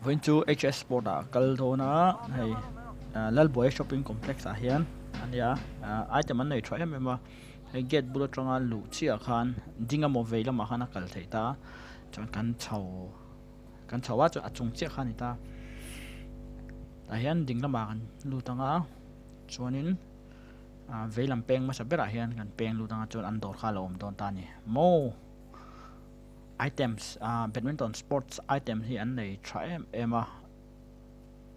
Vawiin chu HS Sport ah kal dawn a hei Lalbuai shopping complex ah hian a nia item an nei tha em em a hei gate bul atanga luh chiah khan ding emaw vei lamah khan a kal theih ta chuan kan chho kan chho a chuan a chung chiah kha a ni ta tah hian ding lamah kan lut ang a chuanin vei lam peng hmasa berah hian kan peng lut ang a chuan an dawr kha a lo awm dawn ta a ni maw. Items ah badminton sports item hi an nei tha em em a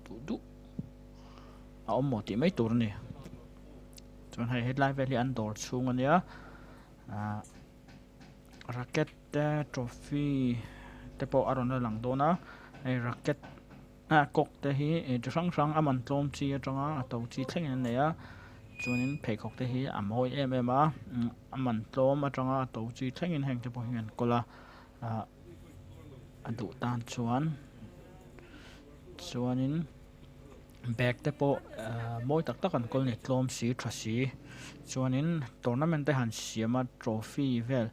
duh duh a awm maw tih mai tur a ni chuan hei hetlai vel hi an dawr chhung a nia ah racket te trophy te pawh a rawn la lang dawn a hei racket ah cock te hi chi hrang hrang a man tlawm chi atanga a to chi thlengin an nei a chuanin pheikhawk te hi a mawi em em a a man tlawm atanga a to chi thlengin heng te pawh hi an kawl a ah a duh tan chuan chuanin bag te pawh ah mawi tak tak an kawl a ni tlawm si tha si chuanin tournament te han siam a trophy vel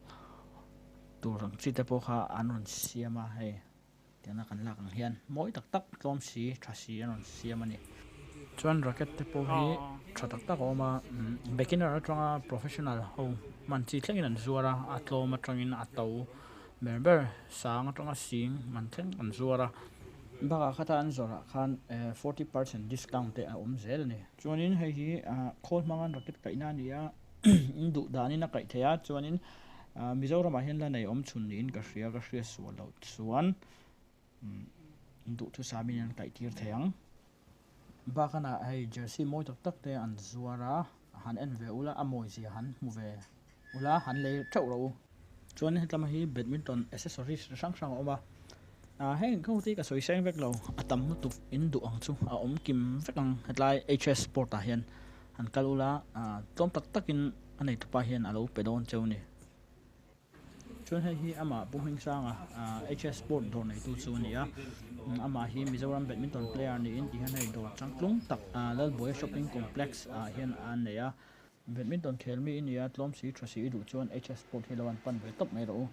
tur ang chi te pawh kha an rawn siam a hei. Tiangna kan lak ang hian mawi tak tak tlawm si tha si an rawn siam a ni. Chuan racket te pawh hi tha tak tak a awm a, beginner atanga professional ho hman chi thlengin an zuar a, a tlawm atangin a to ber ber sang atanga sing man thleng an zuar a. Bakah khata an zawrhah khan 40 percent discount te a awm zel a ni. Chuanin hei hi khawl hmanga racket kaihna a ni a. In duh danin a kaih theih a chuanin Mizoramah hian la nei awm chhun niin ka hria ka hria sual loh chuan duhthusam in an kaih tir thei ang. Bakana hei jersey mawi tak tak te an zuar a han en ve ula a mawi zia han hmu ve ula han lei theuh rawh u. Chuan hetlama hi badminton accessories hrang hrang a awm a ah heng ho te hi ka sawi seng vek lo a tam lutuk in duh ang chu a awm kim vek ang hetlai H S sport ah hian. Han kal ula, tlawm tak takin a neitupa hian a lo pe dawn cheu ni. Chuan hei hi amah Pu Hmingsanga HS Sport dawr neitu chu a ni a, amah hi Mizoram Badminton player niin ti hian hei dawr changtlung tak Lalbuaia Shopping Complex ah hian a nei a. Badminton khel mi i nia, tlawm si tha si i duh chuan HS Sport hi lo han pan ve tawp mai rawh u.